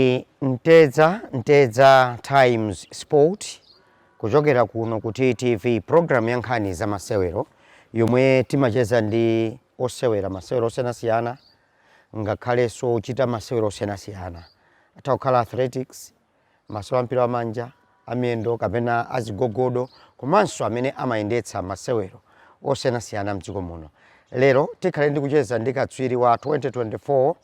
Ndi Mtedza, Mtedza Times Sport, kuchokera kuno ku TTV, program ya nkhani za masewero yomwe timacheza ndi osewera masewero osiyanasiyana, ngakhalenso ochita masewero osiyanasiyana, atha kukhala athletics, masewero ampira wa manja, amiyendo kapena azigogodo, komanso amene amayendetsa masewero osiyanasiyana mdziko muno. Lero tikhale ndi kucheza ndi katswiri wa 2024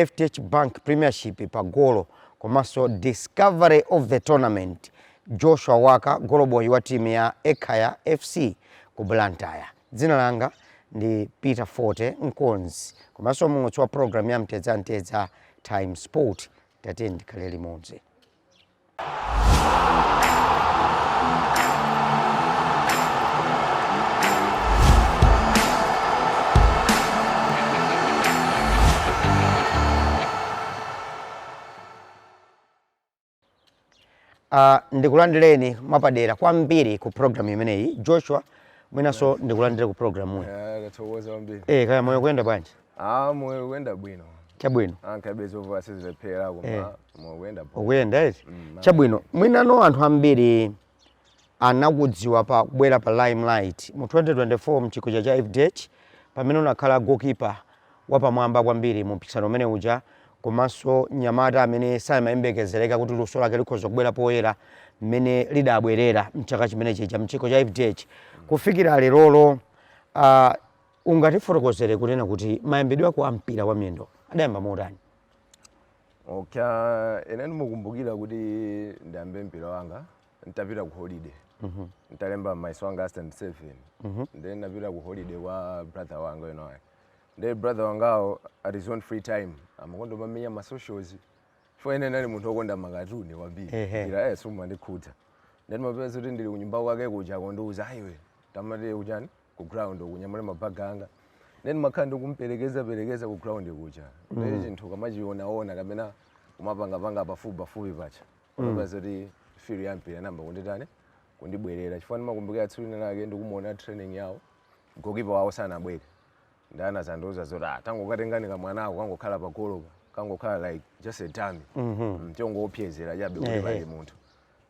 FDH Bank Premiership pa golo komanso discovery of the tournament, Joshua Waka, goloboy wa timu ya Ekhaya FC ku Blantyre. Dzina langa ndi Peter Forte, mkonzi komanso muulutsi wa program ya Mtedza, Mtedza Times Sport. Tatiyeni tikhale limodzi. Ndikulandireni mwapadera kwambiri ku program imeneyi, Joshua. Mwinanso ndikulandire ku program iyi. Eh, tathokoza kwambiri. Eh, kaya moyo kuyenda bwanji? Ah, moyo kuyenda bwino. Chabwino. Ankhabe zovuta sizilephera, koma moyo kuyenda bwino. Ukuyenda eti? Chabwino. Mwinano anthu ambiri anakudziwa pa kubwera pa limelight mu 2024 mchikho cha FDH, pamene unakhala goalkeeper wapamwamba kwambiri mu mpikisano umene uja, komanso mnyamata amene samayembekezereka kuti luso lake likhoza kubwera poyera mmene lidabwerera mchaka chimene chija mchikho cha FDH kufikira lerolo. Ungatifotokozere kunena kuti mayambidwe ako a mpira wa miyendo adayamba motani? Okay, ine ndimukumbukira kuti ndiyambe mpira wanga ntapita ku holiday. Ntalemba mayeso anga a standard 7. Then napita ku holiday kwa brother wanga wina wake. Then brother wangawo at his own free time amakonda mamenya ma socials. Chifukwa ine nali munthu wokonda makatuni kwambiri. Mpira sumandikhudza. Then mapeza kuti ndili kunyumba kwake kuja akondiuza, "Ayiwe, tamati kuchani ku ground kunyamula mabaga anga." Then makhala ndikumperekeza perekeza ku ground kuja. Then chinthu kamachionaona kapena kumapangapanga pafupi pafupi pacha. Unapeza kuti feel ya mpira namba kunditani, kundibwerera, chifukwa ndimakumbukira tsiku lina lake ndikumuona training yawo, goalkeeper wawo sanabwere. Ndana zandiuza zoti, "Ah, tangokatengani kamwanako kangokhala pa golopa, kangokhala like just a dummy, chongopyezera chabe kuti pali munthu."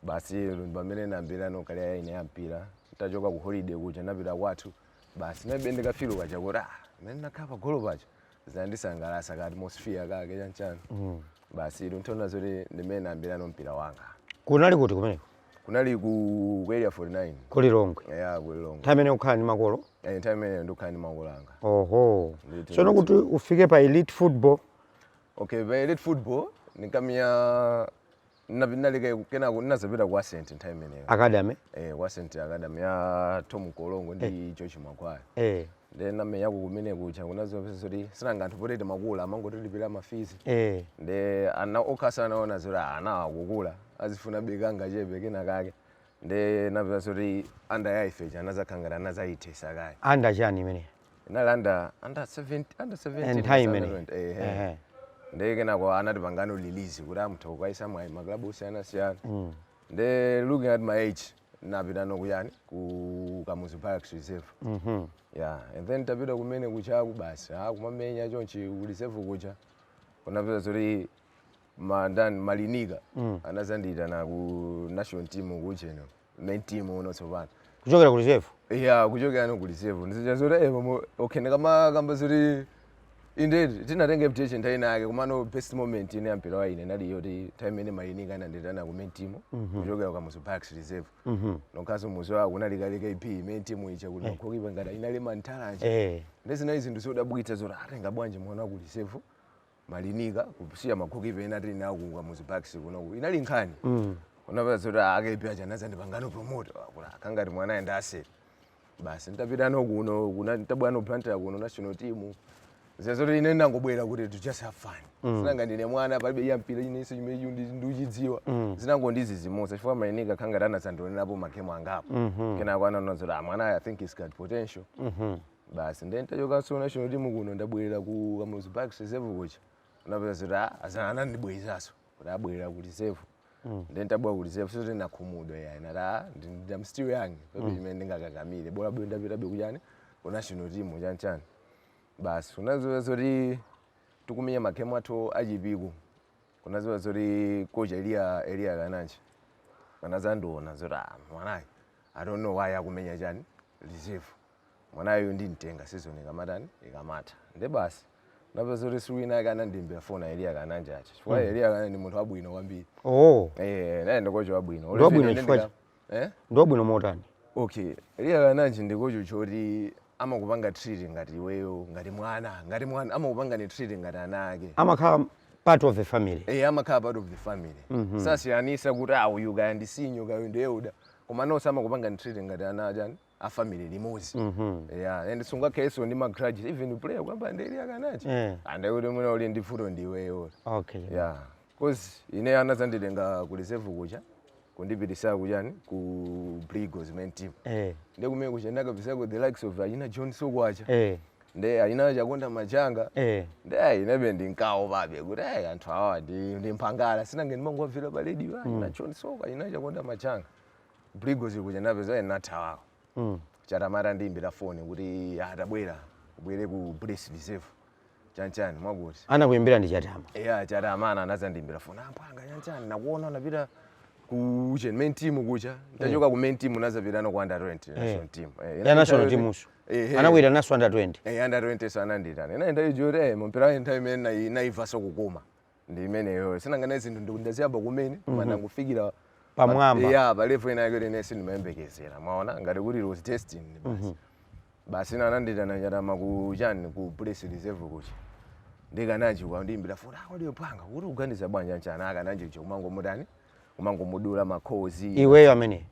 Basi, pamene nambira no career ine ya mpira, ntachoka ku holiday kuja napita kwathu, basi nabe ndikafeel kacha kuti ah, mene nakhala pa golo pacha zinandisangalatsa ka atmosphere kake chanchani. Basi, ilo ntaona zoti ndimene nambira no mpira wanga. Kunali kuti kumeneko? Kunali ku Area 49. Kulilongwe? Ya, kulilongwe. Nthawi imene ukhala ndi makolo? Eh, nthawi imene ndikukhala ndi makolo anga. Oho. Ndithu. Tsono kuti ufike pa elite football? Okay, pa elite football nikamya naleka, kenako ndinazapita ku Ascent nthawi imeneyo. Academy? Eh, ku Ascent Academy ya Tom Kolongo ndi George Makwaya. Then namenya kumene kuja, kunazopeza kuti sinanga anthu potete makula amangotilipira ma fees. Nde ana okhasa anaona zoti ana akukula, azifuna bekanga chepe kena kake. Nde napeza kuti under ya ife anazakhangana anazayithesa kaye. Under chani imene? Inali under 70, under 17. Nthawi imene? 20, eh. Nde kenako anati pangano release kuti amutha kukaisa mwayi maklabu osiyanasiyana. Nde looking at my age, napita nokuyani ku Kamuzu Barracks Reserve. Yeah, and then tapita kumene kuchaku, basi, ah, kumamenya chonchi ku reserve kucha, kunapeza zoti mandani Marinica anazandiyitana ku national team kucheno, main team uno tsopano. Kuchokera ku reserve? Yeah, kuchokera no ku reserve. Ndizija zoti okay, ndikamakamba zoti indeed tinatenga FDH nthawi inake, komano best moment ine ya mpira wa ine nali yoti nthawi imene Marinica anandiyitana ku main team kuchokera ku Kamuzu Barracks Reserve. Nokhaso muzi wako kunali kale KP main team ija kuti magoalkeeper ngati inali Mantalanje. Ndezinayi zinthu zodabwitsa zoti atenga bwanji mwana ku reserve Marinica, kusiya magoalkeeper ena tili nawo ku Kamuzu Barracks kunoku. Inali nkhani. Unapeza zoti a KP aja anazandipangano promote kuti akangati mwana ayenda asset. Basi, nditapita no kuno kuna, nditabwera no Blantyre kuno, national team zazoti ine ndangobwera kuti to just have fun. Sinanga ndine mwana, palibe iya mpira inenso chimene ndiuchidziwa. Zinangondizizimutsa chifukwa Marinica khangati anazandionerapo magemu angapo. Kenako anaona zoti ah, mwana I think he's got potential. Basi, ndiye ntachokanso national team kuno, ndabwerera ku Kamuzu Barracks Reserve kucha, unapeza zoti ah, anandibwerezaso kuti abwerera ku reserve. Ndiye ntabwera ku reserve soti nakhumudwa yayi, nati ah, I'm still young, palibe chimene ndingakakamire, bola bwe ndapitabe kuchani, ku national team chanchani. Basi, unazoza zoti tikumenya magemu athu achipiku. Kunaziwa zoti coach Elia Kananji anazandiona zoti, "Ah, mwanayi, I don't know why akumenya chani reserve. Mwanayo ndimtenga season ikamatani, ikamatha." Nde basi, napeza zoti siku ina yake anandiimbira foni Elia Kananji acha, chifukwa Elia Kananji ndi munthu wabwino kwambiri. Eh, naye ndi coach wabwino. Ndi wabwino chifukwa Eh? Ndi wabwino motani? Okay, Elia Kananji ndi coach choti amakupanga treat ngati iweyo, ngati mwana, amakupanga ni treat ngati ana ake. Amakhala part of the family. Eh, amakhala part of the family. Sasiyanisa kuti, ah, uyu kaya ndi senior, kaya uyu ndi elder, koma nonse amakupanga ni treat ngati ana achani, a family limodzi. Yeah, and sungakhalenso ndi ma grudges, even player kwamba ndi Elia Kananji ande kuti mwina uli ndi vuto ndiweyo. Yeah, 'cause ine anazanditenga ku reserve kucha, kundipitisa kuchani, ku Blue Eagles main team. Ndi kumene kucha ndakapisako the likes of achina John Sokwacha, nde achina Chakonda Machanga. Nde ayi, inebe ndinkawo pabe kuti ayi, anthu awa ndi mphangala, sinange ndimangwamvera pa radio, achina John Soko, achina Chakonda Machanga. Blue Eagles kucha ndapeza nathawako. Chatamata ndiyimbira foni kuti atabwera, ubwere ku Bullets reserve, chanchani mwakuti. Anakuyimbira ndi Chatama? Eya, Chatamana anazandiyimbira foni, "Ampanga, chanchani, nakuona unapita ku chen main team kucha." Ndachoka ku main team, nazapita no ku under 20 national team. Ya national team uso anakwita naso under 20? Eh, under 20 so ananditana. Ina nthawi joti mpira wa nthawi imene naivaso kukoma ndi imeneyo. Sinangana zinthu ndaziyamba kumene koma nangufikira pamwamba. Ya, pa level ina yake ine sindimayembekezera. Mwaona ngati kuti it was destined basi. Basi ina ananditana Chatama ku chani, ku Bullets reserve kucha. Ndikanachi kwandiyimbira foni, "Akodi panga kuti kuganiza bwanja nchani?" Akananji kumangomutani, kumangomudula makhozi. Iweyo amene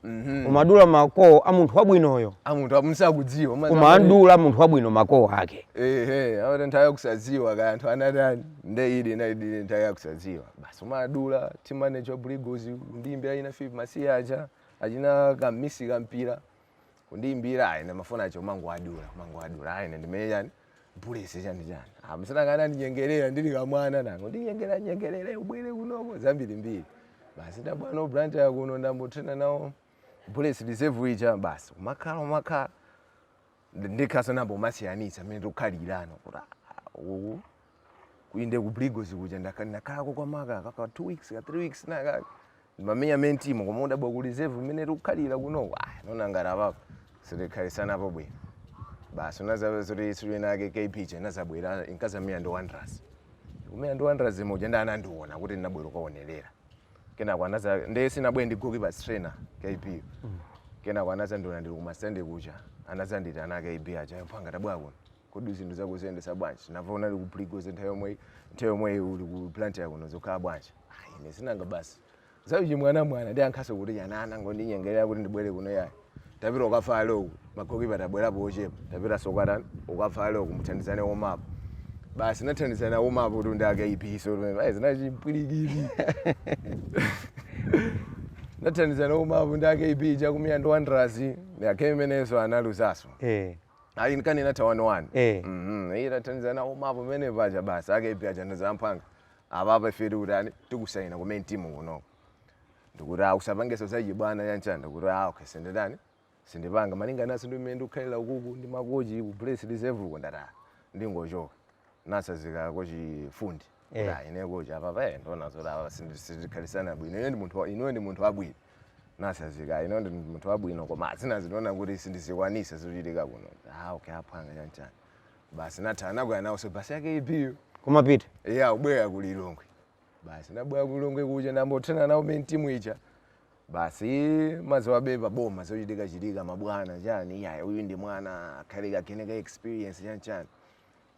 umadula makowo a munthu wabwinoyo? A munthu amusakudziwa. Umadula munthu wabwino makowo ake. Ehe, amati nthawi yakusadziwa, kaya anthu anatani, nde ili inali nthawi yakusadziwa. Basi, umadula. Team manager wa Blue Eagles kundiyimbira, ina Philip Masiya acha, achina kamisi kampira kundiyimbira, ayi, namafuna acho mangoadula, mangoadula, ayi, ndimene chani, Bullets, chani chani. Ah, msinangana ndinyengerera, ndili kamwana nango ndinyengerera nyengerera, ubwere kunoko, zambiri mbiri. Basi, ndabwana Blantyre kuno, ndambotrena nawo Bullets reserve ija. Basi, kumakhala umakhala ndikhaso nambo umasiyanitsa mmene tikukhalirano kuti, ah, uku kuinde ku Blue Eagles kuja ndakhalako kwamaka kaka 2 weeks ka 3 weeks naka ndimamenya main team, koma udabwa ku reserve mmene tikukhalira kunoko, ah, nona ngati apapo sitikhalisanapo bwino. Basi, unazati silinake KP cha inazabwera, inkazamenya ndi Wanderers. Kumenya ndi Wanderers muja ndi anandiona kuti ndinabwera kukaonerera. Kenako anaza ndiye sinabwere ndi goalkeeper trainer KP. Kenako anazandiona ndili kumasande kucha, anazanditi ana KB aja, "Mpanga, tabwera kuno, kodi zinthu zako ziyendesa bwanji? Tinamva unali ku Blue Eagles nthawi yomwe uli ku Blantyre kuno, zikukhala bwanji?" Ah, ine sinanga basi zakuchi mwana mwana ndi ankhaso kuti yanana ngondinyengerera kuti ndibwere kuno. "Yayi, tapita ukafale uku, magokipa tabwerapo ochepa, tapita sokatani, ukafale uku, muthandizane womapo." Basi, nathandizana womapo kuti ndi ake so ayi, zinachimpwirikiti. Nathandizana womapo ndi ake chakumenya ndi Wanderers yake imenenso analuzaso. Ayi, nkani inatha 1-1. Iye tathandizana womapo pamene paja. Basi, ake aja ndazamphanga apapa, ife tikuti ani, tikusaina ku main team kunoko. Ndikuti, "Ah, usapangeso zachibwana yanchani." Ndikuti, "Ah, okay, sinditani, sindipanga malinga naso ndi mmene ndikukhalira ukuku ndi makochi ku Bullets reserve uko." Ndati, "Ah, ndingochoka." Nasazika kochi fundi kuti, "Ah, ine kochi apapa ndona zoti apa sindikhalisana bwino. Ine ndi munthu inuyo ndi munthu wabwino." Nasazika, "Ine ndi munthu wabwino, koma zina zinaona kuti sindizikwanisa zochitika kuno." "Ah, okay, aphanga, chanchani." Basi, natha anakwera nawo basi yake ipiyo. Kumapita. Iya, ubwera ku Lilongwe. Basi, ndabwera ku Lilongwe kuja, ndambothena nawo main team ija. Basi, maziwa beba boma zochitika chitika, mabwana chani, iya, uyu ndi mwana, akhale kakene ka experience, chani chani.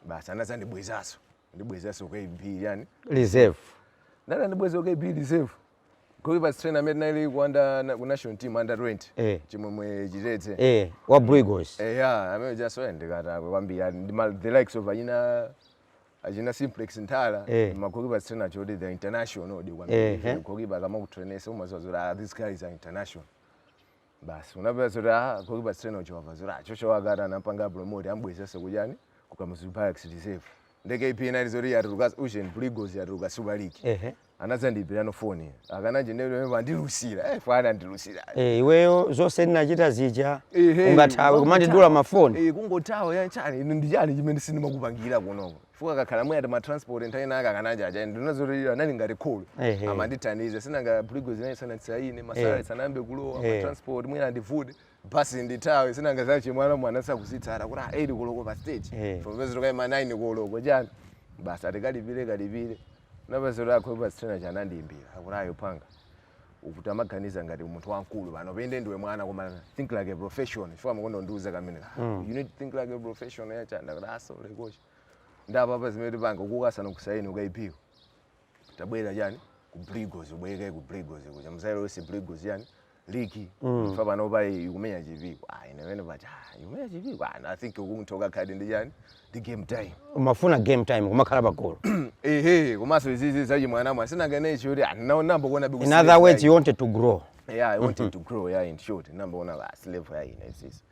Basi, anazandibwezaso, ndibwezaso ku KB chani. Reserve. Ndana ndibweza ku KB reserve, goalkeeper trainer amene tinali ku under, ku national team under 20, Chimwemwe Chitetse. Eh, wa Blue Eagles. Eya, amene jaso ndikatakwe kwambiri ndi the likes of achina Simplex Nthala. Ma goalkeeper trainer choti the international di kwambiri. Goalkeeper kama kutrenesa umaziwa zoti, ah, these guys are international. Basi, unapeza zoti, ah, goalkeeper trainer uchowava zoti, ah, chocho wakati anapanga promote, ambwezeso kuchani, ku Kamuzu Barracks reserve. Ndeke IP inali zoti yatuluka Ocean, Blue Eagles yatuluka Super League. Anazandipirano foni akananje ndebe andilusira, fana andilusira. Eh, iweyo zonse ndinachita zija, ungathawe kumandidula mafoni. Eh, kungothawa yanchani, ine ndi chani chimene sindimakupangira kunoko? Fuka kakhala mwe ati ma transport nthawi naka kananja aja ndinazoti anali ngati kholo. Amandithandiza, sinanga Blue zinayi sanatisaine ma salary sanayambe kulowa, ma transport mwina andivute, basi ndithawe, sinanga zache mwana mwana sakusitsata kuti ah 8 koloko pa stage. Fombezo tokaima 9 koloko chani, basi atikalipire kalipire. Napeza kuti akho trainer chanandiyimbira akuti ayo panga ukuti amaganiza ngati munthu wamkulu pano pende ndiwe mwana, koma think like a professional, chifukwa amakonda kamene, "You need to think like a professional." Yachanda kuti asole coach, ndapapa zimene tipanga kukasana kusaini ukaipiwa, tabwera chani ku Brigos, ubwereke ku Brigos kuja muzailo wese Brigos yani ligi fa pano pa ikumenya Chipiku. Ah, ine mene pacha, ah, ikumenya Chipiku, ah, I think ukunthoka khadi ndi chani ndi game time. Umafuna game time, kumakhala pagolo. Ehe, komanso izizi zachimwana mwa sinanganecho kuti nambo kuona. In other words, you wanted to grow. Yeah, I wanted to grow. Yeah, in short, namboona basi level ya ine isisi,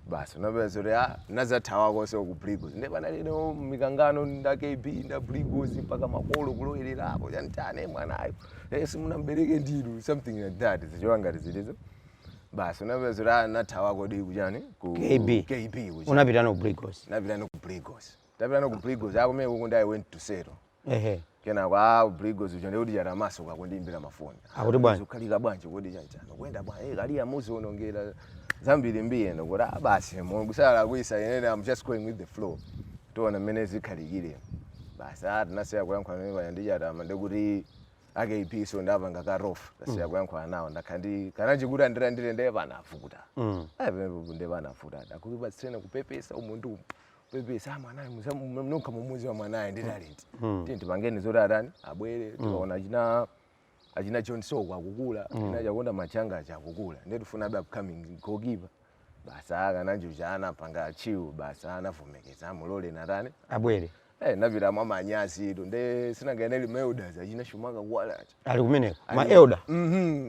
basi unapeza kuti ah, nazathawa konse ku Brigos, ndi panalino mikangano nda KB nda Brigos mpaka makolo kulowererapo chantane mwanayo, eh, simunambereke ndiru, something like that, zichiwa ngati zilizo. Basi unapeza kuti ah, nathawa kodi kuchani ku KB. KB kuchani. Unapita no Brigos. Napita no ku Brigos, tapita no ku Brigos akumene kuku I went to settle. Kenako a Brigos ucho ndikuti charamaso kakundiimbira mafoni. Akuti bwanji? Ukhalika bwanji kodi chanchano kuyenda bwanji, eh, kaliya muzionongera zambiri mbiye ndikuti ah, basi Mulungu sala kuisa ine, I'm just going with the flow, tiona mmene zikhalikire. Basi ah, tinasiya kuyankhula naye paya ndichatama, ndikuti AKP so ndapanga ka rough, tasiya kuyankhula nawo, ndakha ndi kananji kuti andilandire ndiye panavuta. Ayi, pamenepo ndiye panavuta, akuipatsirena kupepesa umuntu kupepesa, ah, mwanayo nokha mumuzi wa mwanayo ndi talent, tiye tipangeni zoti atani abwere, tikaona achina achina John Soko akukula, achina Chakonda Machanga akukula, ndiye tifuna abe upcoming goalkeeper. Basi akananji chana panga chiu, basi anavomekeza amulole natani abwere. Eh, napita mwa manyazi ito nde sinangaeneli ma elders achina Shumaka kuwalacha. Ali kumeneko ma elder.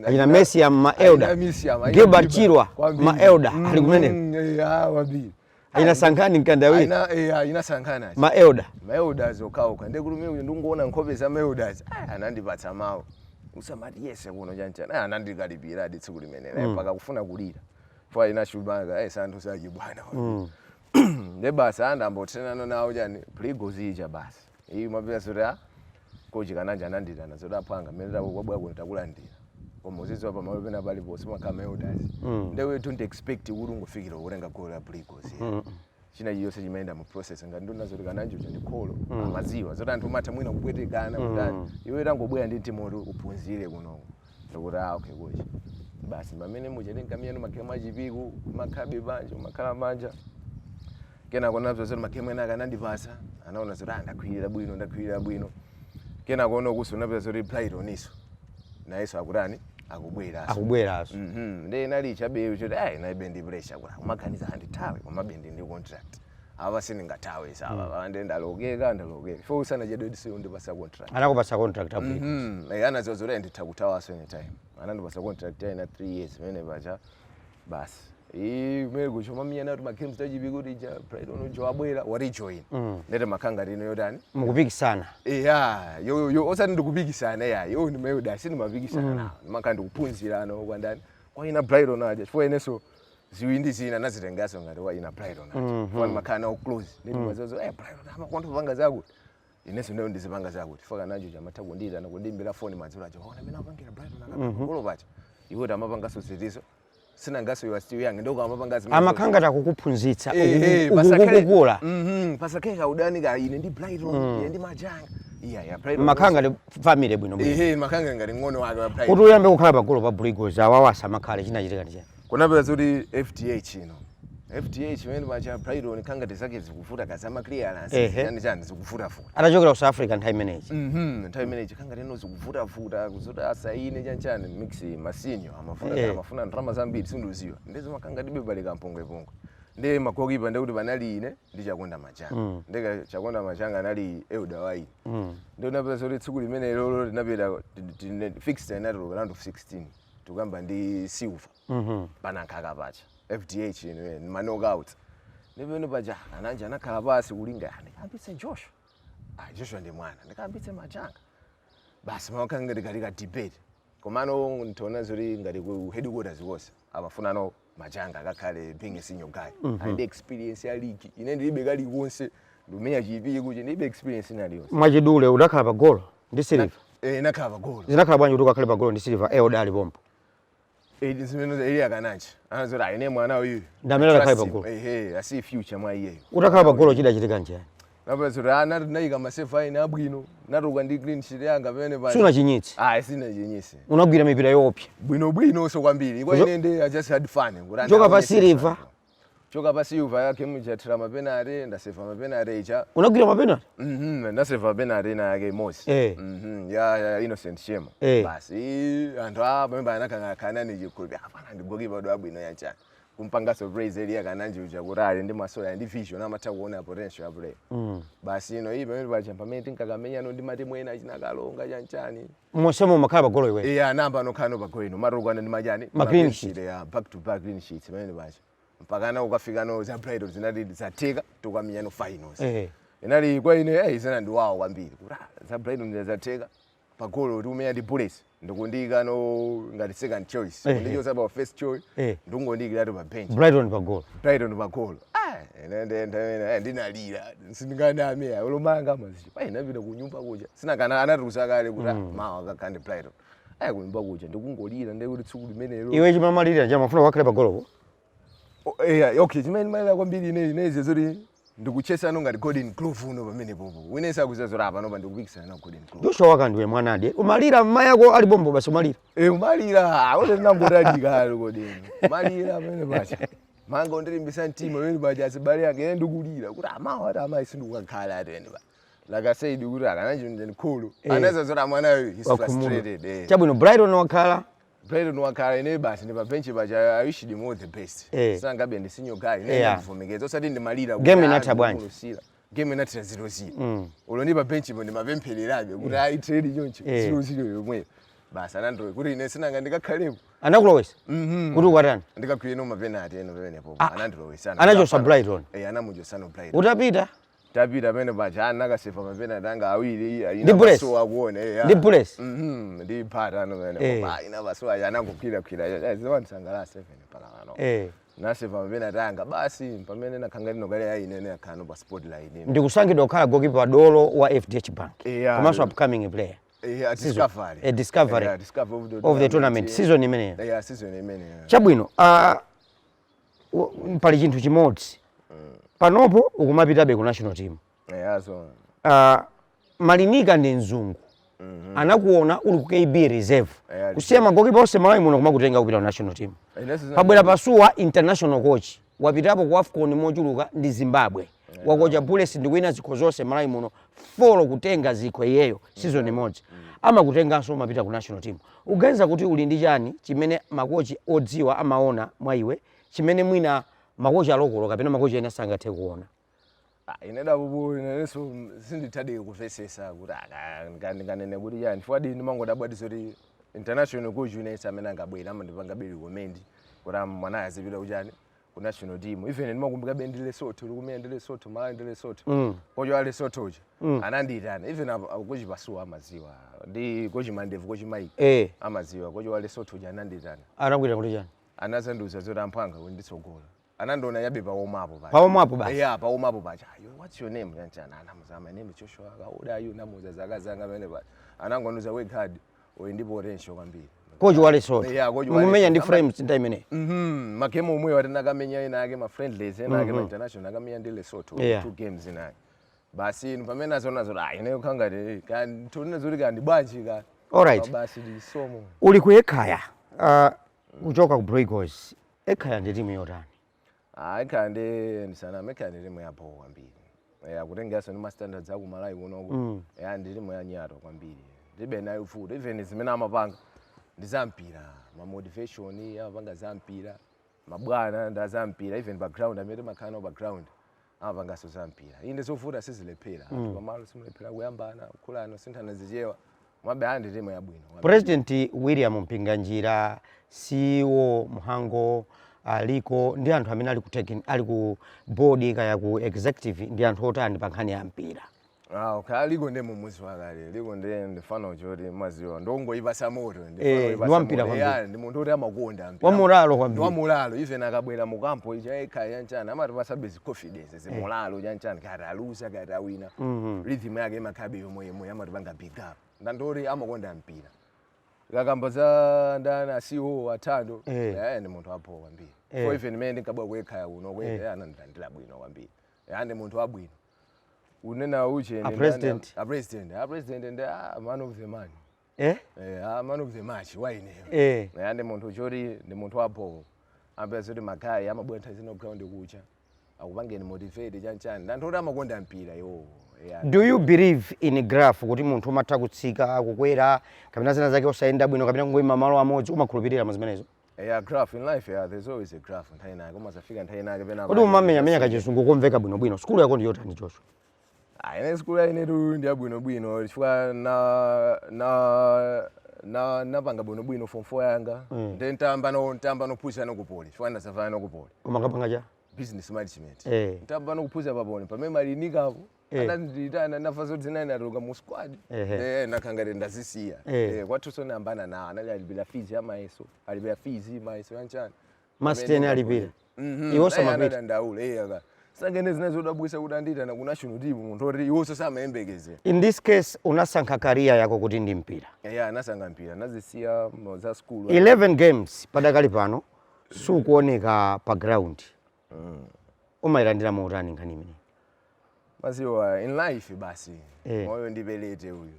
Achina Messi ya ma Achina elder. Messi ya ma Gilbert elder. Chirwa Kwambiri. ma elder ali kumeneko. Eh, kwambiri. Achina Sankhani Mkandawire. Aina, eh, aina Sankhani. Ma elder. Ma elders okhaokha, ndiye kuti umene ndingoona nkhope za ma elders, ah, anandipatsa mawu, usamati yese kuno chanchana. Ah, anandikalipira adi tsiku limenelo mpaka kufuna kulira fo ina Shumaka, eh, santhu sachibwana. Nde basi andambothenana nawo chani Brigos ija, basi iyi mapita zoti a coach kananja ananditana zoti aphanga mmene takwabwera kuno takulandira, koma uzidziwa pamalo pena paliponse makhala ma elders, ndewe don't expect kuti ungofikira kutenga golo la Brigos. China chiyonse chimayenda mu process, ngati ndona zoti kananje uja ndi kholo, amaziwa zoti anthu umatha mwina kupwetekana kutani, iwe tangobwera ndi mtima kuti uphunzire kunoko, ndikuti ah, okay coach. Basi pamene muchatenga miyano magemu achipiku makhabe panja makhala manja, kenako nazo zoti magemu ena akanandipasa, anaona zoti ah, ndakhwirira bwino, ndakhwirira bwino. Kenako ono kuso napeza zoti Brighton iso nayenso akutani akubweraso. Akubweraso. Ndi inali chabe choti ayi naibe ndi pressure kuti akumaganiza andithawe, komabe ndi ndi contract apa sindingathawe sapa, mm. Ndi ndalokeka ndalokeka fo usanachedwe disiyo ndipasa contract. Anakupasa contract apo? Mhm. Eh, anadziwa zoti nditha kuthawaso anytime, anandipasa contract ya ina 3 years pamene pacha. Basi iyi kumene kuchoma miyana kuti magames tachipi kuti ija Brighton ujo wabwera watijoin, ndete makhanga tino yotani. Mukupikisana. Iya, yo yo osati ndikupikisana ya yo ndi mayoda, sindimapikisana nawo, ndimakhala ndikuphunzirana kwa ndani kwa ina Brighton aja, chifukwa inenso ziwindi zina nazitengaso ngati kwa ina Brighton aja, chifukwa ndimakhala nawo close, nditi mazozo, eh, Brighton amakonda kupanga zakuti, inenso ndiyo ndizipanga zakuti, chifukwa kanacho chamatha kundiyitana kundiyimbira foni madzulo aja, ona amene apangira Brighton akapanga pacha, iwe tamapangaso zitizo, sinangaso you are still young, ndoko amapanga zimene. Amakhanga takukuphunzitsa ukukukula. Pasakhale kaudani ka ine ndi Brighton, ine ndi Majanga, iya ya Brighton. Makhanga ndi family bwino bwino. Ehe, makhanga ngati ng'ono wake wa Brighton. Kuti uyambe kukhala pagolo pa Brigos awawa samakhale, chinachitika ndi chani? Kunapeza kuti FDH ino FDH imene pacha Brighton khangati zake zikuvuta kazama clearance, chani chani zikuvutavuta. Atachokera ku South Africa nthawi imeneyi. Nthawi imeneyi khangati ino zikuvutavuta kuzoti asaine chani chani mix masinyo amafuta, amafuna ndalama zambiri, sindiuziwa ndizo makhanga tibe pali kampongwepongwe ndi ma goalkeeper, ndikuti panali ine ndi Chakonda Machanga, ndeka Chakonda Machanga anali elder wa ine. Ndi unapeza kuti tsiku limene lolo tinapita fixed inatuluka round of 16, tukamba ndi Silver panankhaka pacha FDH ino ma knockout, ndipene paja ananja anakhala pasi kulinga, ndikambitse Joshua, ah, Joshua ndi mwana, ndikambitse Machanga, basi mawakhala ngati katika debate, komano ntiona zoti ngati ku headquarters konse amafunano Machanga akakhale being a senior guy and experience ya league, ine ndilibe kalikonse. Ndikumenya Chipiku kuti ndilibe experience inaliyonse. Mwachidule, udakhala pa golo ndi Silver? Eh, nakhala pa golo. Zinakhala bwanji kuti ukakhale pa golo ndi Silver odali pompo? Eh, zimene Elia Kananji anazoti aine mwana uyu. Ndi amene adakhala Trust pa golo. him. Ehe, I see future mwa iyeyo. Utakhala pa golo chidachitika njani? Napeza kuti nayika ma save aine abwino, natuka ndi clean sheet yanga pamene paja. Sunachinyitse? Ah, sinachinyitse. Unagwira mipira yoopsa? Bwinobwino so kwambiri. Kwa ine ndi I just had fun kuti Choka pa andaonese Silver. Choka pa Silver yake mujathira ma penalty, ndaseva ma penalty icha. Unagwira ma penalty? Mhm, ndaseva penalty ina yake imodzi. Ya Innocent Shema. Basi anthu a pamene anakangakana ni chikhulupiriro, apana ndi goalkeeper do abwino yanchani. Kumpanga surprise Elia Kananji uja kuti ali ndi maso, ali ndi vision, amatha kuona potential ya player. Basi ino iyi pamene paja pamene tinkakamenyano ndi matimu ena achinakalonga chanchani. Mosemo umakhala pa golo iwe? Iya, anamba nokhano pa golo ino matukwana ndi machani. Ma clean sheet. Ya, back to back clean sheets pamene paja. Mpakana ukafika za Brighton zinati zatheka, tukamenyano finals. Inali kwa ine zina ndiwawo kwambiri kuti za Brighton zatheka, pa golo tikumenya ndi Bullets, ndikundiyika no ngati second choice, kundichosa pa first choice, ndikungondiyikiratu pa bench. Brighton pa golo. Brighton pa golo. Ine ndinalira, sindinganame, olomanga mazicho pai napita kunyumba kuja sinakana anatiuza kale kuti mawa kakande Brighton. Ayi, kunyumba kuja ndikungolira, ndikuti tsiku limenelo. Iwe chimamalirira chamafuna ukakhale pa golopo? Oh, okay, chimene ndimalira kwambiri ine inezi zoti ndikuchesano ngati Golden Glove uno pamene popo wine sakuza zoti apa nopa ndikupikisana na Golden Glove. Joshua Wakandiwe mwanadi umalira, mmayi ako ali bombo, basi umalira? Eh, umalira ole ndinangotadika ali kodeni umalira pamene pacha manga undilimbisa mtima pamene pacha azibale yake, ine ndikulira kuti amawa ati amayi sindikukakhala ati ene pa, like I said, kuti akananji ndinikhulu anaweza zoti amwanayo he's Wakhumudwa. frustrated. Chabwino, Brighton wakhala. Brighton wakhala, ine basi ndi pa bench pacha. I wish him all the best. Sangabe ndi senior guy ine ndivomekeza osati ndimalira kuti, Game inatha bwanji? ndikulusira. Game inathira 0-0. Ulo ndi pa bench po ndimapemphererabe kuti ayi, trade choncho. 0-0 yomweyo basi anandiwe kuti ine sinanga ndikakhalepo. Anakulowesa kuti ukatani? Ndikagwire no ma penalty eno pamenepo anandilowesana. Anachosa Brighton? Eh, anamuchosano Brighton. Utapita? Tapita pamene paja anakaseva ma penalty anga awiri. Ndi Bullets? Akuona. Ndi Bullets? Mhm, ndi phata ano pamene ina baso aja anangogwira gwira ziwandisangalasa even mpaka pano. Naseva ma penalty anga basi pamene nakhanga ndinokale ayi inene akhano pa spotlight ino. Ndikusankhidwa kukhala goalkeeper dolo wa FDH Bank Yeah. komanso upcoming player. A discovery. A discovery. Yeah, discovery of the of the tournament season imeneyo. Yeah, season imeneyo. Chabwino, pali chinthu chimodzi, panopo ukumapitabe ku national team. Yeah, so Marinica ndi mzungu, anakuona uli ku KB reserve, kusiya magokipa onse Malawi muno kumakutenga kupita ku national team. Pabwera Pasuwa, international coach, wapitapo ku AFCON mochuluka ndi Zimbabwe, wakocha Bullets ndikuwina zikho zonse Malawi muno, four kutenga zikho iyeyo season imodzi. Amakutenganso umapita ku national team. Uganiza kuti uli ndi chani chimene makochi odziwa amaona mwa iwe chimene mwina makochi a local kapena makochi ena sangathe kuona? Ah, ine dapopo inenso sindithadi kumvesesa kuti ndinganene kuti chani, chifukwa dini ndimangodabwa zoti international coach unense amene angabwera amandipanga be recommend kuti mwanayo azipita kuchani, ku national team. Even ndimakumbuka be ndi Lesotho, likumenya ndi Lesotho, Malawi ndi Lesotho, coach wa Lesotho uja anandiyitana. Even coach Pasuwa amaziwa, ndi coach Mandevu, coach Mike amaziwa. Coach wa Lesotho uja anandiyitana. Anakuita kuti chani? Anazandiuza zoti amphanga kuti nditsogola, anandiona yabe pawomapo paja. Pawomapo basi? Yeah, pawomapo paja. "Yo, what's your name?" Yanchana anamuza, "My name is Joshua Kauda." Ayo namuza zaka zanga pamene paja. Anangondiuza, "Work hard, uli ndi potential kwambiri." Coach wa Lesotho? Yeah, coach wa Mukumenya ndi Lesotho. Frames nthawi imeneyo? Mhm, magemu omweyo ati nakamenya ena ake, ma friendlies ena ake, ma international akamenya ndi Lesotho, two games ina basi. Inu pamene azona zoti ah, ineyo khangati kan tonena zoti kandi bwanji ka. Alright. Basi ndisomo. Uli ku Ekhaya, kuchoka ku Blue Eagles. Ekhaya ndi timu yotani? Ah, Ekhaya ndi ndisaname, Ekhaya ndi timu yapo kwambiri. Kutengeranso ndi ma standards aku Malawi kunoko. Ndi timu ya nyato kwambiri, ndibe nayo futi. Even zimene amapanga ndi zampira, ma motivation amapanga zampira, mabwana ndi azampira. Even background amene timakhala nawo background amapanganso zampira. Inde zovuta sizilephera, anthu pamalo simulephera kuyambana, kukhulana, sinthana zichewa mwabe. Andi timu yabwino kwambiri. President William Mpinganjira, CEO Mhango aliko, ndi anthu amene ali ku ali ku board kaya ku executive, ndi anthu otani pa nkhani ya mpira? Ah, okay, liko nde mumuzi wakale, liko nde ndifana choti maziwa ndongoipasa moto. Ndi wampira kwambiri. Yeah, ndi munthu oti amakonda mpira. Wamoralo kwambiri. Ndi wamoralo, even akabwera mukampo icha ekha yanchana amatipasa bezi confidence, zimoralo chanchani, kati alusa kati awina. Rhythm yake imakhabe yomwe yomwe, amatipanga big up. Ndandori amakonda mpira. Kakamba za ndana asiwo athando, ndi munthu apo kwambiri. For even mene ndinkabwa kuekhaya kuno kwe, anandilandira bwino kwambiri. Ndi munthu wabwino. Unena uche. A president. A president, a president ndi a man of the man. A man of the match waineyo. Ndi munthu choti ndi munthu wapo. Amapeza kuti magayi amabwera nthawi zino ground kucha. Akupangeni motivate chanchani. Ndanthu oti amakonda mpira iwowo. Yeah. Do you believe in graph, kuti munthu umatha kutsika, kukwera, kapena zina zake osayenda bwino, kapena kungoyima malo amodzi? Umakhulupirira mu zimenezo? Yeah, graph in life, yeah, there's always a graph. Nthawi inake umazafika nthawi inake pena. Kodi umamenyamenya kachizungu komveka bwinobwino, sukulu yako ndi yotani, Joshua? Ah, ine sukulu ya inetu ndi yabwinobwino chifukwa na napanga bwinobwino form 4 yanga. Ndi ntamba nophunzira nokupoli chifukwa ndasafana nokupoli. Umakapanga cha? Business management. Ntamba nokuphunzira paponi pamene malinikapo, ananditana nafa zoti zinali natuluka mu squad. Nakhangati ndazisiya. Kwathuso nambana na anali alipira fees ya mayeso, alipira fees mayeso yanchani. Masiteni alipira? Iwo samapita? Anadandaula aka sangene zinazo zodabwisa kuti anditana ku national team, munthu oti iwonso samayembekezera. In this case unasankha career yako kuti ndi mpira? Yeah, anasankha mpira, nazisiya za school. 11 games padakali pano sukuoneka pa ground. Umayilandira motani nkhani imene? Maziwa, in life basi, moyo ndipelete uyu.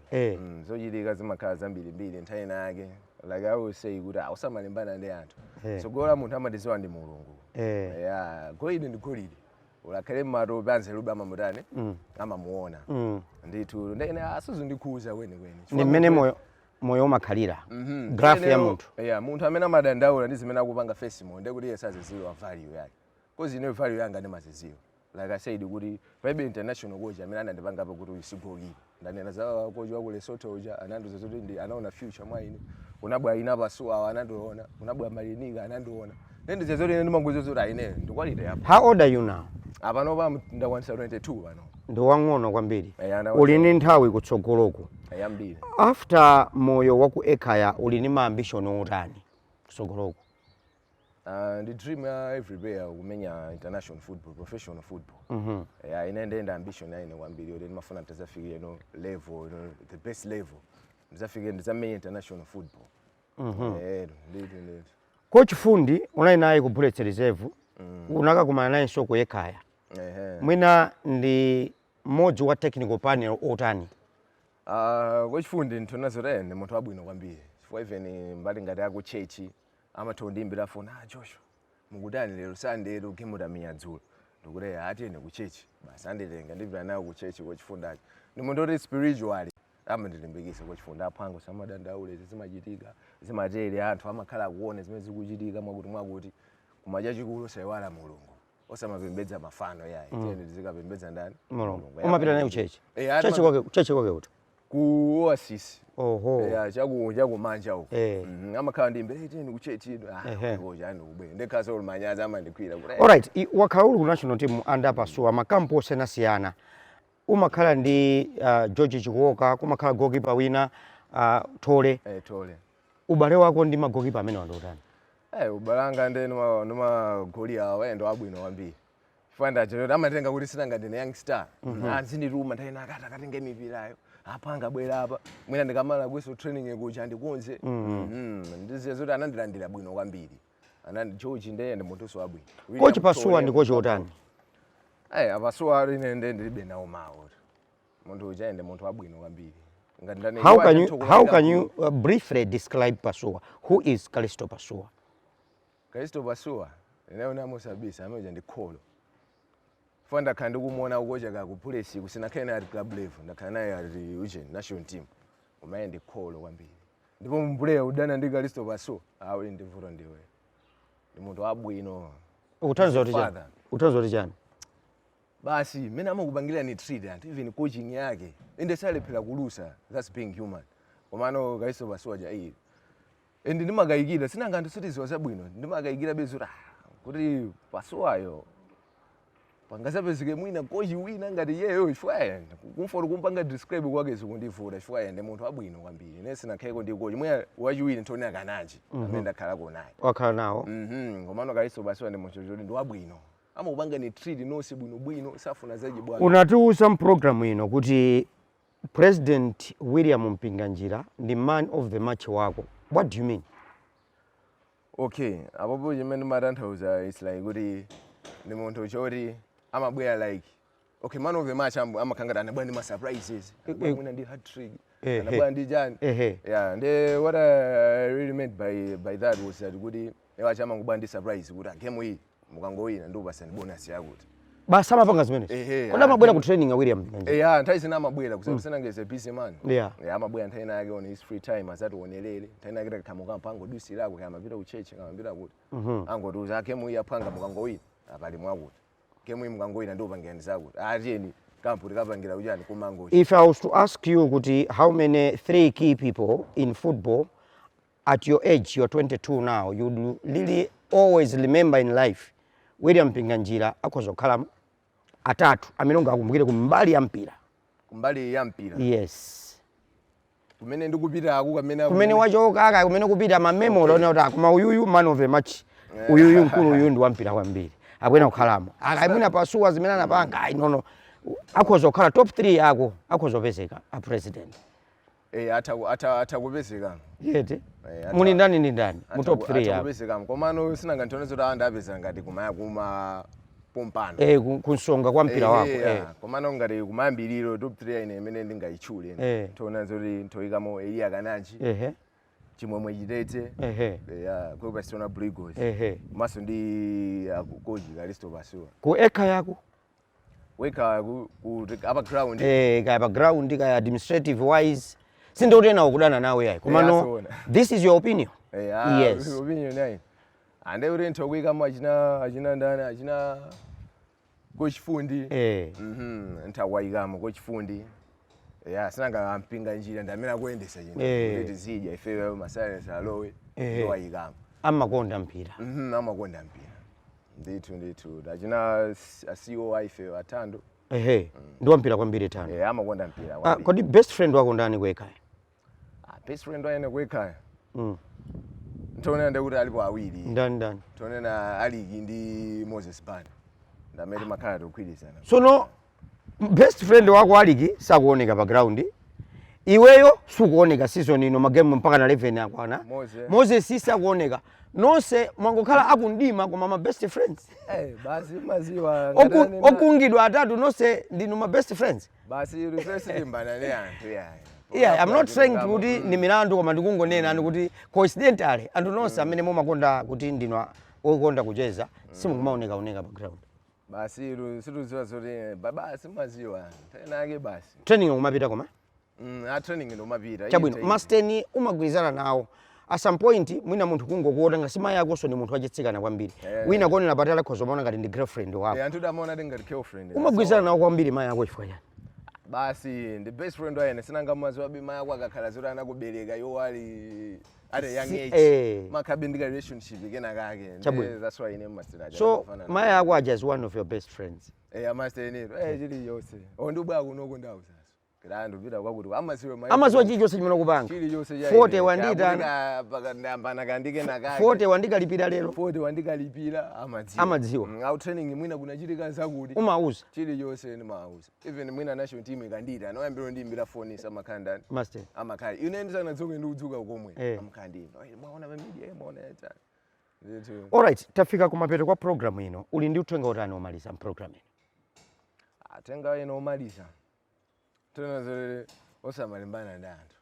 Zochitika zimakhala zambirimbiri nthawi inake. Like I always say kuti usamalimbana ndi anthu. Tsogola munthu amatiziwa ndi Mulungu. Yeah, golide ndi golide, ulakhale mmatope, anzerube amamutani, amamuona. Ndithu ndene asizindikhuza kwenikweni. Ndi mmene moyo umakhalira, graph ya munthu. Yeah, munthu amene amadandaula ndi zimene akupanga face mo, ndekuti iye saziziwa value yake, 'cause ine value yanga ndimaziziwa. Like I said kuti palibe international coach amene anandipangapo kuti uyu si goalkeeper. Ndanena za coach wa ku Lesotho uja, anandiuza kuti ndi anaona future mwa ine. Kunabwa ina Pasuwa, anandiona. Kunabwa Marinica, anandiona. Nendize zoti ine ndimangoziwa zoti aine ndi quality yapo. How old are you now? Apano pa ndakwanisa 22 pano. Ndi wang'ono kwambiri. Ndakwanisa. Uli ndi nthawi kutsogoloku. Yambiri. After moyo wa ku Ekhaya, uli ndi ma ambition otani kutsogoloku? Ndi dream ya every player kumenya international football, professional football. Yeah, ine ndenda ambition yaine kwambiri yoti ndimafuna ndizafike level, the best level, ndizafike ndizamenya international football. Ndithu ndithu. Coach Fundi unali naye ku Bullets Reserve, unakakumana nayenso ku Ekhaya. Mwina ndi mmodzi wa technical panel otani? Coach Fundi nthonazo ndi munthu wabwino kwambiri chifukwa even mbali ngati aku church amatha kundiyimbira foni, "Ah, Joshua, mukutani lero Sunday lero game tamenya dzulo?" Ndikuti, "Atiyene ku church." Basi, anditenga, ndipita nayo ku church. Coach Fundacho ndi munthu oti spiritually amandilimbikitsa. Coach Funda aphwango samadandaule, izi zimachitika zimatere, anthu amakhala akuona zimene zikuchitika mwakuti mwakuti, koma chachikulu osayiwala Mulungu, osamapembedza mafano yayi. Tiyeni tizikapembedza ndani? Mulungu. Umapita naye ku church? Eh. Church kwake kuti? Ku Oasis. Oho. Yeah, chakumanja uko. Amakhala ndi mbere, "Tiyeni ku church ino." Ah, kocha andikubwera ndekhaso ulumanyazi amandikwira kuti Alright, wakhala uli ku national team under Pasuwa, makampu osiyanasiyana umakhala ndi George Chikuoka, kumakhala goalkeeper wina, Tole. Eh, Tole. Ubale wako ndi magoalkeeper amene wandotani? Ubalanga ndi ndimagoli awo endo abwino kwambiri chifukwa ndachero amatenga kuti sinanga ndine young star, anzindituma nthawi nakati akatenge mipirayo apa, angabwera apa, mwina ndikamala kwiso training kuja andikonze. Ndiziye zoti anandilandira bwino kwambiri. Anandi George ndeye ndi munthu wabwino. Coach Pasuwa ndi coach otani? Apasuwa ine nde ndilibe nawo mawu. Munthu uja ndi munthu wabwino kwambiri. Ngati ndane How can you briefly describe Pasuwa? Who is Calisto Pasuwa? Kalisto Pasuwa ineyo namusabisa amene ndi kholo. Funa ndakhala ndikumuona kukocha ka ku Police, kusinakhale naye at club level, ndakhala naye at uje national team, koma iye ndi kholo kwambiri. Ndipo mplayer udana ndi Kalisto Pasuwa awi ndi vuto ndiwe. Ndi munthu wabwino. Ukutanthauza kuti chani? Father. Ukutanthauza kuti chani? Basi, mmene amakupangira ni treat anthu, even coaching yake inde salephera kulusa, that's being human. Komano Kalisto Pasuwa ja iyi and ndimakayikira, sinanga anthu sitiziwa zabwino, ndimakayikira bezo kuti Pasuwayo Pangasapezeke mwina coach wina ngati iyeyo, chifukwa kumfuna kumpanga describe kwake zikundivuta, chifukwa ndi munthu wabwino kwambiri. Ine sinakhaleko ndi coach mwina wachiwiri, ntionera Kananji amene ndakhalako naye. Wakhala nawo. Komano Kalisto Pasuwa ndi munthu choti ndi wabwino, amakupanga ni treat nonse bwinobwino, safuna zachibwana. Unatiuza mpulogalamu ino kuti President William Mpinganjira ndi man of the match wako. What do you mean? Okay, apopo chimene matanthauza, it's like kuti ndi munthu choti amabwera like, okay, man of the match amakhala ngati anabwera ndi ma surprises, anabwera mwina ndi hat trick, anabwera ndi chani. Yeah, ndi what I really meant by that was that kuti ewacha amangobwera ndi surprise kuti game iyi mukangowina ndikupasani bonus yakuti. Basi, amapanga zimenezi? Ehe. Kodi amabwera ku training a William Mpinganjira? Yeah, nthawi zina amabwera kusema mm. is a busy man. Yeah, amabwera nthawi ina yake on his free time azationelere. Nthawi ina yake takhamuka mpango dusirako, kaya amapita ku church, kaya amapita kuti, angotiuza, "Game iyi aphwanga mukangowina apali mwakuti, game iyi mukangowina ndikupangira zakuti, atiyeni camp tikapangira kuchani kumangochi." If I was to ask you kuti how many three key people in football at your age, you're 22 now, you'd really always remember in life, William Mpinganjira akhoza kukhalamo atatu amene ungakumbukire kumbali ya mpira. Kumbali ya mpira? Yes. Kumene ndikupitako, kamene Kumene wachoka aka kumene kupita ma memory one kuti koma uyuyu man of the match, uyuyu mkulu uyu ndi wampira kwambiri, akwena kukhalamo. Akaimwina Pasuwa zimene anapanga, ayi, nono akhoza kukhala top 3 yako, akhoza kupezeka a president. Eh, atha kupezeka. Yete. Eh. Muli ndani ndi ndani mu top 3 Atha yako? kupezeka, komano sinangantione zoti awa ndapeza ngati kumaya kuma pompano. Eh, kunsonga kwa mpira wako. Komano ngati kumayambiriro, top 3 ine imene ndingayitchule, tiona zoti nthoyikamo Eliya Kananji, Chimwemwe Chitete, yeah, kuipasitona Blue Eagles, komanso ndi coach Kalisto Pasuwa. Ku eka yako? Weka ku upper ground? Eh, kaya pa ground, kaya administrative wise, sindikuti ena ukudana nawe yayi, komano Asona. this is your opinion. Eh, ah, Yes. Opinion yayi ande kuti nthokuikamo achina ndani, achina coach Fundi. Nthawayikamo coach Fundi, ya, sinanga Mpinganjira ndi amene akuyendesa chinthu kuti tizidya ifeyo, ma salaries alowe. Ndowayikamo. Amakonda mpira. Amakonda mpira ndithu ndithu. Achina a CEO aife atando. Ehe, ndi wampira kwambiri tano. Eh, amakonda mpira Ah, kwambiri. kodi best friend wako ndani kuekhaya? Ah, best friend waene kuekhaya, ntonena ndekuti alipo awiri. Ndani ndani? Tonena Aliki ndi Moses Banda, ndamene timakhala tikugwirizana. Sono best friend wako Aliki sakuoneka pa ground, iweyo sukuoneka season ino, ma game mpaka na 11 akwana. Moses. Moses sakuoneka, nonse mwangokhala akundima, koma ma best friends. Eh, basi maziwa. Okungidwa atatu, nonse ndinu ma best friends. Basi risesilimbana ne anthu yayi. Yeah, I'm not saying kuti ni milandu, koma ndikungonena ndi kuti coincidentally anthu nonse amene mumakonda kuti ndinu okonda kucheza simukumaoneka oneka pa ground. Basi situziwa zoti basi maziwa tenake basi. Training umapita koma? A training ndomapita. Chabwino, masteni umagwirizana nawo at some point, mwina munthu kungokuona ngati simayi akonso ni munthu wachitsikana kwambiri, wina kuonera patali akhoza kumaona ngati ndi girlfriend wako. Anthu damaona ti ngati girlfriend. Umagwirizana nawo kwambiri mayi ako chifukwa chani? Basi ndi best friend waene, sinanga maziwa be mayi ako akakhala zoti anakubereka iwo ali at a young age, makhabe ndi ka relationship kena kake. Chabwino. That's why ine masteni aja So ndimafana. mayi ako aja is one of your best friends? Eh, amasteni eh, chili yonse o ndibwera kunoko ndawo saso kira ndupita kwakuti amaziwe mayi. Amaziwa chilichonse chimene ukupanga? Chilichonse. 40 wandiyitana. Ndambana kandike nakake. 40 wandikalipira lero. 40 wandikalipira, amadziwa. Amadziwa. Au training mwina kunachitika zakuti. Umauza? Chilichonse ndimauza. Even mwina national team ikandita anoyambira ndiyimbira foni, samakhala ndani? Master. Amakhala ine ndisanadzuke ndikudzuka komwe. Amakhala ndiyimba, "Mwaona pa media, mwaona chani." Ndithu. Alright, tafika kumapeto kwa program ino. Uli ndi uthenga utani omaliza program ino? Atenga ino omaliza, tona osamalimbana ndi anthu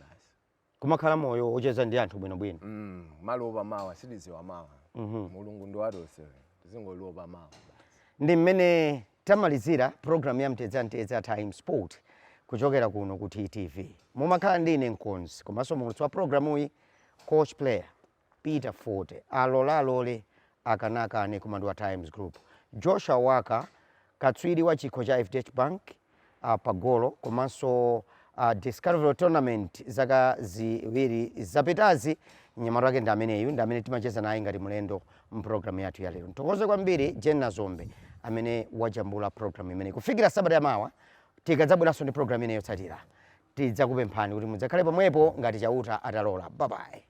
basi. Kumakhala moyo ocheza ndi anthu bwinobwino. Malopa mawa sitidziwa mawa. Mulungu ndi watose, tizingolopa mawa basi. Ndi mmene tamalizira program ya Mtedza Mtedza Time Sport kuchokera kuno ku TTV. Mumakhala ndine mkonzi komanso muulutsi wa programuyi, coach player Peter Forte. Alola alole, akanakane, komando wa Times Group. Joshua Waka, katswiri wa chikho cha FDH Bank pagolo komanso Discovery Tournament zaka 2 zapitazi, mnyamata wake ndi ameneyu, ndi amene timacheza naye ngati mlendo mpulogalamu yathu ya lero. Nthokoze kwambiri Jenna Zombe. Amene wajambula program imene. Kufikira sabata yamawa tikadzabweranso ndi program ineyo yotsatira, tidzakupemphani kuti mudzakhale pomwepo ngati Chauta atalola. Bye bye.